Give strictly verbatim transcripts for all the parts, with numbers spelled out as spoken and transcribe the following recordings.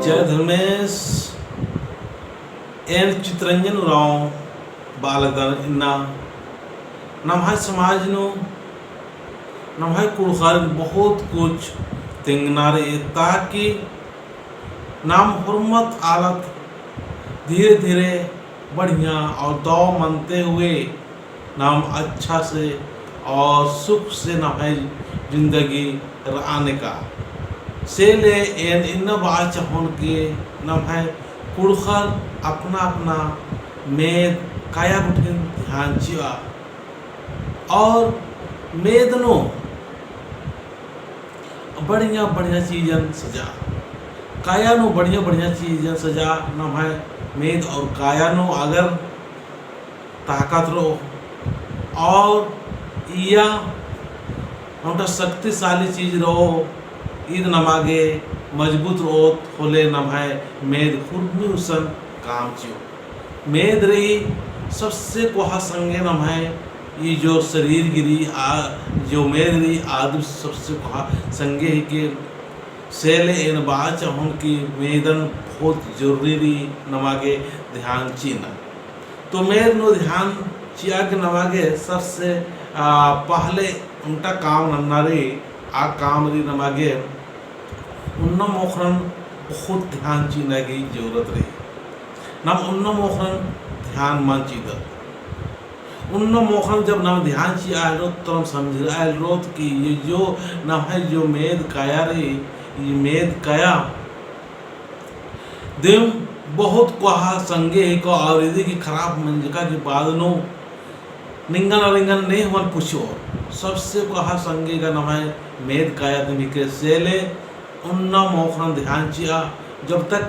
जय धर्मेस। एन चितरंजन उराँव बआ लगदन। इन्ना नम्है समाज नू, नम्है कुँड़ुख़र बहुत कुछ तेंगना रई, ताकि नाम होरमत आलत धीरे धीरे बढ़िया और दव मनते हुए नाम अच्छा से और सुख से नम्है जिंदगी रअना का। से ले एन इन्ना बआ चाहोन कि नम्है कुँड़ुख़र अपना अपना मेद काया गुट्ठिन ध्यान चिआ और मेद नू बढ़िया बढ़िया चीजन सजा, काया नू बढ़िया बढ़िया चीजन सजा। नम्है मेद और काया नू अगर ताकत रओ और इया ओन्टा शक्तिशाली चीज रओ, ईद नमा गे मजबूत रओत होले नम्है मेद हुरमी गुसन काम चिओ। मेद रई सबसे कोहा संगे नम्है ई जो शरीर गही रई, आ जो मेद रई आद सबसे कोहा संगे हिके। से ले एन बआ चाहोन कि मेदन बहुत जरूरी रई नमा गे ध्यान चिअना। तो मेद नू ध्यान चिआ गे नमा गे सबसे, आ, पहले ओन्टा काम नन्ना रई, आ काम रई नमा गे उन्ना मोख़नन बहुत ध्यान चिअना गही जरूरत रई। नाम उन्ना मोख़नन ध्यान मल चिदत। उन्ना मोख़नन जब नाम ध्यान चिआ हेलरोत, तो नाम समझरआ हेलरोत कि ये जो नम्है जो मेद काया रई, ये मेद काया दिम बहुत कोहा संगे हिको और इदी गही खराब मंजका गही बाद नू निंगन और एंगन ने हूँ मल पूछो। सबसे कोहा संगे का नम्है मेद काया दिम हिके। से ले उन्ना मोख़नन ध्यान चिआ, जब तक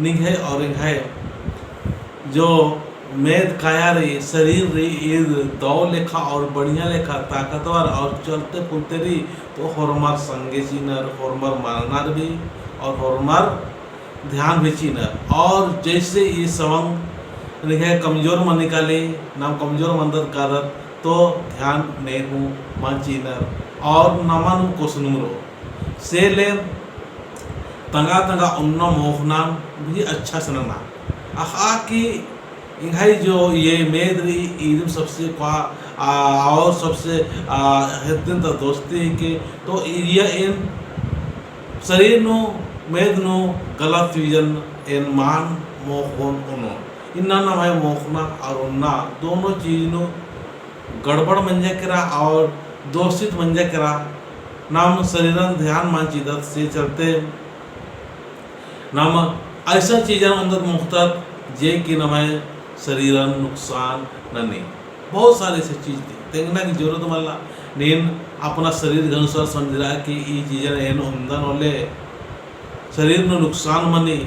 निंग्है और एंग्है जो मेद काया रई, शरीर रई, ईद दव लेखा और बढ़िया लेखा ताकतवर और चलते फुलते रई, तो होरमर संगे चिअनर, होरमर मलनर भी और होरमर ध्यान भी चिअनर। और जैसे ई सवंग निंग्है कमजोर मनी काली, नाम कमजोर मनदत कादत, तो ध्यान ने हूँ मल चिअनर और नमा नू कोसनुम रओ। से ले तंगआ तंगआ उन्ना मोख़नन भी अच्छा से नना। अख़आ कि एंग्है जो ये मेद रई, ईदिम सबसे कोहा, आ, और सबसे, आ, हेद्दन ता दोस्ती हिके, तो इया एन शरीर नू, मेद नू गलत चीजन एन मल मोख़ोन ओनोन। इन्ना नम्है मोख़ना और उन्ना दोनों चीज नू गड़बड़ मंजा केरा और दोषित मंजा केरा। नाम शरीरन ध्यान मल चिदत से चलते नाम ऐसा चीजन ओन्दत मोख़दत जे कि नम्है शरीरन नुकसान ननी। बहुत सारे ऐसे चीज ती तेंगना की जरूरत मल्ला। नीन अपना शरीर के अनुसार समझरआ कि ई चीजन एन ओन्दन होले शरीर नू नुकसान मनी,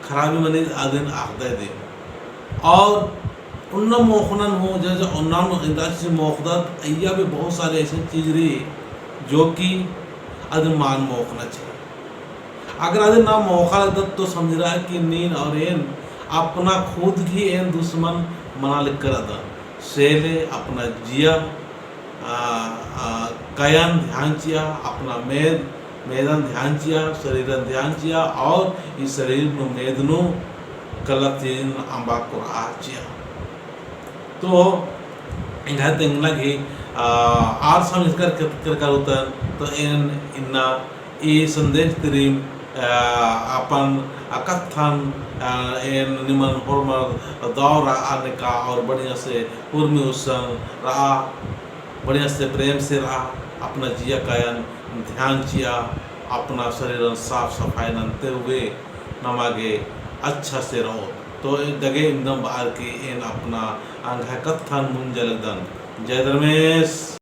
खराबी मनी, अदिन अख़दय दिम। और उन्ना मोख़नन हूँ, जैसे उन्ना नू एन्दा चीज मोख़दत, अइय्या भी बहुत सारे ऐसे चीज रई, जो कि अदिन मल मोख़ना चाहिए। अगर अदिन नाम मोख़ा लगदत, तो समझरआ कि नीन और एन अपना खुद गही एन दुश्मन मना लिक्कर रअदन। से ले अपना जिया आ, आ, कायन ध्यान चिआ, अपना मेद, मेदन ध्यान चिआ, शरीरन ध्यान चिआ, और ई शरीर नू मेद नू गलत चीजन अम्बा कोरआ चिआ। तो एंग्है तेंगना गही, आ, आर समझकर कर, कर, कर उतन, तो एन इन्ना ई संदेश तिरिम, आ, अपन, आ, कत्थन, आ, एन निमन होरमर दव रआ नेका और बढ़िया से उर्मी उसन रआ, बढ़िया से प्रेम से रआ, अपना जिया कायन ध्यान चिआ, अपना शरीरन साफ सफाई नन्ते हुए नमा गे अच्छा से रओ। तो इदगे इन्दम बअर की एन अपना एंग्है कत्थन मुंजा लगदन। जय धर्मेस।